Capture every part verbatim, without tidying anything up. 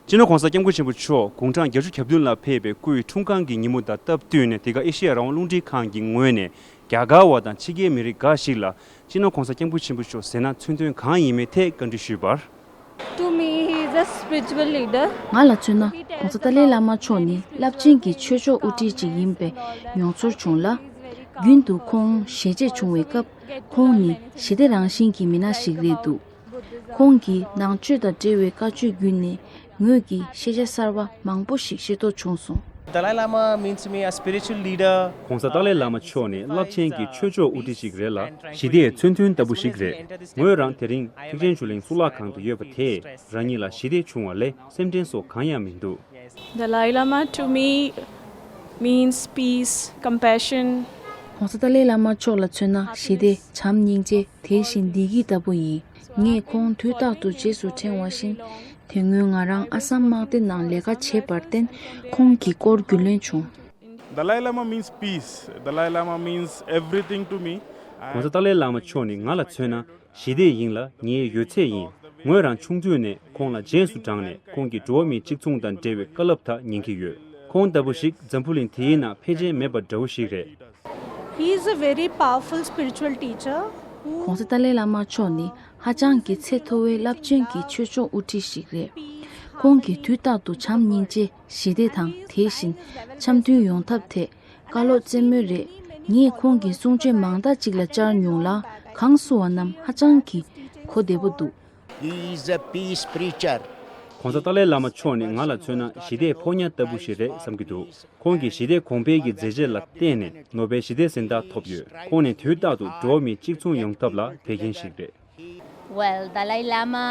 སྤྱི་ནོར་༧གོང་ས་༧སྐྱབས་མགོན་ཆེན་པོ་མཆོག་དགུང་གྲངས་བརྒྱད་ཅུ་གྱ་བདུན་ལ་ཕེབས་པའི་སྐུའི་འཁྲུངས་སྐར་གྱི་ཉིན་མོ་དང་སྟབས་བསྟུན་ནས། དེ་ག་ཨེ་ཤེ་ཡ་རང་དབང་རླུང་འཕྲིན་ཁང་གི་ངོས་ནས་རྒྱ་གར་བ་དང་ཕྱི་རྒྱལ་མི་རིགས་འགའ་ཞིག་ལ་སྤྱི་ནོར་༧གོང་ས་༧སྐྱབས་མགོན་ཆེན་པོ་མཆོག་ཟེར་ན་མཚོན་དོན་གང་ཡིན་མིན་ཐད་བཀའ་འདྲི་ཞུས་པར། To me, he is a spiritual leader. ང་ལ་མཚོན་ན་༧གོང་ས་ཏཱ་ལའི་བླ་མ་མཆོག་ནི་རླབས་ཆེན་གྱི་ཆོས་ཕྱོགས་དབུ་ཁྲིད་ཅིག་ཡིན་པའི་མྱོང་ཚོར་བྱུང་ལ། རྒྱུན་དུ་ཁོང་ཞལ་མཇལ་བྱུང་བའི་སྐབས། ཁོང་ནི་ཞི་བདེ་རང་བཞིན་གྱི་མི་སྣ་ཞིག་རེད་འདུག་ཁོང་གིས་ནང་ཆོས་དང་འབྲེལ་བའི་བཀའ་ཆོས་བརྒྱུད་ནས་ངོས་ཀྱིས་ཤེས་བྱ་གསར་བ་མང་པོ་ཞིག་ཤེས་རྟོགས་བྱུང་སོང་། Dalai Lama means to me a spiritual leader. ༧གོང་ས་ཏཱ་ལའི་བླ་མ་མཆོག་ནི་རླབས་ཆེན་གྱི་ཆོས་ཕྱོགས་དབུ་ཁྲིད་ཅིག་རེད་ལ། ཞི་བདེའི་མཚོན་དོན་ལྟ་བུ་ཞིག་རེད། ངོས་རང་དེ་རིང་ཐེག་ཆེན་ཆོས་གླིང་གཙུག་ལག་ཁང་དུ་ཡོད་པ་དེས་རང་ཉིད་ལ་ཞི་བདེ་བྱུང་བ་ལས་སེམས་ཁྲལ་སོགས་གང་ཡང་མི་འདུག Dalai Lama to me means peace, compassion. ༧གོང་ས་ཏཱ་ལའི་བླ་མ་མཆོག་ལ་མཚོན་ན་ཞི་བདེ། བྱམས་སྙིང་རྗེ། དེ་བཞིན་བདེ་སྐྱིད་ལྟ་བུ་ཡིན། ངས་ཁོང་དུས་རྟག་ཏུ་རྗེས་སུ་དྲན་བ་བཞིན། དེ་སྔོན་ང་རང་ཨ་སམ་དམག་སྡེ་ནང་ལས་ཀ་བྱས་པར་བརྟེན། ཁོང་གི་སྐོར་རྒྱུས་ལོན་བྱུང་། Dalai Lama means peace. Dalai Lama means everything to me. ༧གོང་ས་ཏཱ་ལའི་བླ་མ་མཆོག་ནི་ང་ལ་མཚོན་ན་ཞི་བདེ་ཡིན་ལ་ངའི་ཡོད་ཚད་ཡིན། ངོས་རང་ཆུང་དུས་ནས་ཁོང་ལ་རྗེས་སུ་འབྲངས་ནས། ཁོང་གིས་འགྲོ་བ་མིའི་གཅིག་མཚུངས་དང་འབྲེལ་བའི་བཀའ་སློབ་དག་ཉན་གྱི་ཡོད། ཁོང་ལྟ་བུ་ཞིག་འཛམ་བུ་གླིང་དེའི་ནང་ཕལ་ཆེར་མེད་པ་འདྲ་བོ་ཞིག་རེད། He is a very powerful spiritual teacher. ༧གོང་ས་ཏཱ་ལའི་བླ་མ་མཆོག་ནི་ཧ་ཅང་གི་ཚད་མཐོ་བའི་རླབས་ཆེན་གྱི་ཆོས་ཕྱོགས་དབུ་ཁྲིད་ཞིག་རེད། ཁོང་གིས་དུས་རྟག་ཏུ་བྱམས་སྙིང་རྗེ། ཞི་བདེ་དང་། དེ་བཞིན་འཆམ་མཐུན་ཡོང་ཐབས་ཐད་བཀའ་སློབ་རྩེད་མོ་རེད། ངས་ཁོང་གི་གསུང་ཆོས་མང་དག་ཅིག་ལ་བཅར་མྱོང་ལ། གང་གསུང་བ་རྣམས་ཧ་ཅང་གི་གོ་བདེ་པོ་འདུག He is a peace preacher. ༧གོང་ས་ཏཱ་ལའི་བླ་མ་མཆོག་ནི་ང་ལ་མཚོན་ན་ཞི་བདེའི་ཕོ་ཉ་ལྟ་བུ་ཞིག་རེད་བསམ་གྱི་འདུག་ཁོང་གིས་ཞི་བདེ་གོང་འཕེལ་གྱི་མཛད་རྗེས་ལ་བརྟེན་ནས་ནོ་བེལ་ཞི་བདེའི་གཟེངས་རྟགས་ཐོབ་ཡོད། ཁོང་ནི་དུས་རྟག་ཏུ་འགྲོ་བ་མིའི་གཅིག་མཚུངས་ཡོང་ཐབས་ལ་འབད་མཁན་ཞིག་རེད། Well, Dalai Lama,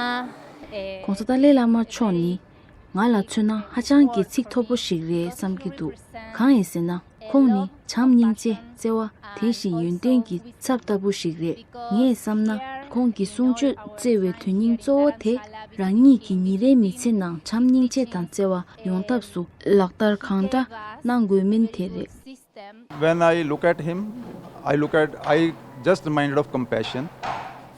eh, ༧གོང་ས་ཏཱ་ལའི་བླ་མ་མཆོག་ནི་ང་ལ་མཚོན་ན་ཧ་ཅང་གི་ཚིག་མཐོ་པོ་ཞིག་རེད་བསམ་གྱི་འདུག་གང་ཡིན་ཟེར་ན། ཁོང་ནི་བྱམས་སྙིང་རྗེ། བརྩེ་བ། དེ་བཞིན་ཡོན་ཏན་གྱི་ཚབ་ལྟ་བུ་ཞིག་རེད། ངས་བསམ་ན། ཁོང་གི་གསུང་ཆོས་བརྩེ་བའི་དོན་སྙིང་གཙོ་བོ་དེ། རང་ཉིད་ཀྱིས་ཉིན་རེའི་མི་ཚེ་ནང་བྱམས་སྙིང་རྗེ་དང་བརྩེ་བ་ཡོང་ཐབས་སུ་ལག་བསྟར་གང་འདྲ་གནང་དགོས་མིན་དེ་རེད། When I look at him, I look at, I just reminded of compassion.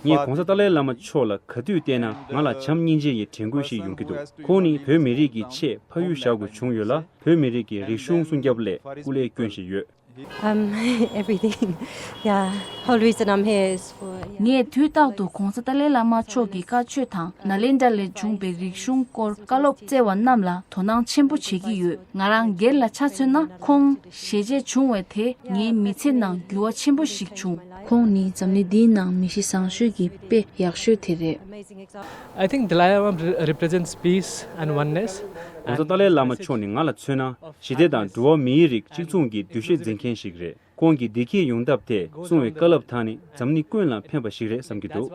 ངས་༧གོང་ས་ཏཱ་ལའི་བླ་མ་མཆོག་ལ་ག་དུས་བལྟས་ན་ང་ལ་བྱམས་སྙིང་རྗེ་ཡི་དྲན་སྐུལ་ཞིག་ཡོང་གི་འདུག་ཁོང་ནི་བོད་མི་རིགས་ཀྱི་ཆེད་ཕ་ཡུལ་བཞག་དགོས་བྱུང་ཡོད་ལ། བོད་མི་རིགས་ཀྱི་རིག་གཞུང་སྲུང་སྐྱོབ་སླད་སྐུ་ལས་བསྐྱོན་བཞིན་ཡོད། Um, everything. Yeah, whole reason I'm here is for. Yeah. ངས་དུས་རྟག་ཏུ་༧གོང་ས་ཏཱ་ལའི་བླ་མ་མཆོག་གི་བཀའ་ཆོས་དང་ནཱ་ལེནྡྲ་ལས་བྱུང་པའི་རིག་གཞུང་སྐོར་བཀའ་སློབ་སྩལ་བ་རྣམས་ལ་དོ་སྣང་ཆེན་པོ་བྱེད་ཀྱི་ཡོད། ང་རང་སྒེར་ལ་ཆ་མཚོན་ན། ཁོང་ཞལ་མཇལ་བྱུང་བ་དེ་ངའི་མི་ཚེ་ནང་འགྱུར་བ་ཆེན་པོ་ཞིག་བྱུང་། ཁོང་ནི་འཛམ་གླིང་འདིའི་ནང་མི་གཤིས་བཟང་ཤོས་ཀྱི་དཔེ་ཡག་ཤོས་དེ་རེད། I think Dalai Lama re- represents peace and oneness. ༧གོང་ས་ཏཱ་ལའི་བླ་མ་མཆོག་ནི་ང་ལ་མཚོན་ན་ཞི་བདེ་དང་འགྲོ་བ་མིའི་རིགས་གཅིག་མཚུངས་ཀྱི་འདུ་ཤེས་འཛིན་མཁན་ཞིག་རེད། ཁོང་གིས་བདེ་སྐྱིད་ཡོང་ཐབས་ཐད་གསུང་བའི་བཀའ་སློབ་དག་ནི་འཛམ་གླིང་ཀུན་ལ་ཕན་པ་ཞིག་རེད་བསམ་གྱི་འདུག